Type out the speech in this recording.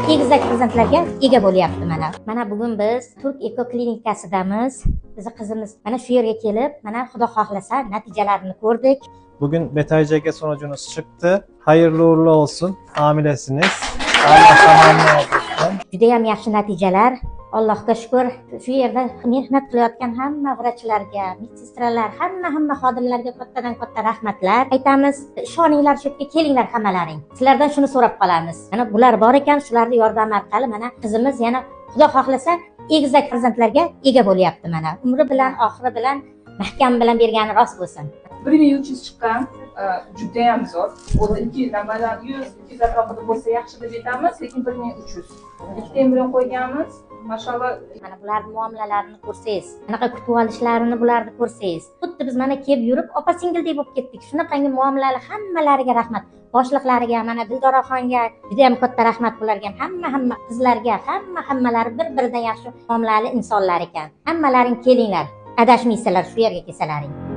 Egizak farzandlarga ega bo'lyapti mana. Mana bugun biz Turk Eko klinikasidamiz. Bizni qizimiz mana shu yerga kelib, mana Xudo xohlasa natijalarini ko'rdik. Bugün beta HCG sonucunuz çıktı. Hayırlı uğurlu olsun. Hamilesiniz. Allah tamamını olsun. Judayam yaxshi natijalar. Allohga shukur. Shu yerda mehnat qilayotgan hamma vrachlarga, medsestralar, hamma xodimlarga kattadan katta rahmatlar aytamiz. Ishoninglar, shu yerga kelinglar hammalaring. Sizlardan shuni so'rab qolamiz. Mana bular bor ekan, shularni yordami orqali mana qizimiz yana Xudo xohlasa egizak farzandlarga ega bo'lyapti mana. Umri bilan, oxiri bilan mahkam bilan bergani rost bo'lsin. 1300 chiqqan, judayam zo'r. O'zi 200 dan 100, 200 atrofida bo'lsa yaxshi deb aytamiz, lekin 1300. Ikkita embrion qo'yganmiz. Mashalloh. Mana bularni muomalalarini ko'rsangiz, anaqa kutib olishlarini bularni ko'rsangiz, xuddi biz mana kelib yurib opa singildek bo'lib ketdik. Shunaqangi muomalali hammalariga rahmat. Boshliqlariga, mana Dildoraxonga juda ham katta rahmat bularga, hamma qizlarga, hammalari bir-biridan yaxshi muomalali insonlar ekan. Hammalaring kelinglar, adashmaysizlar shu yerga kelsalaring.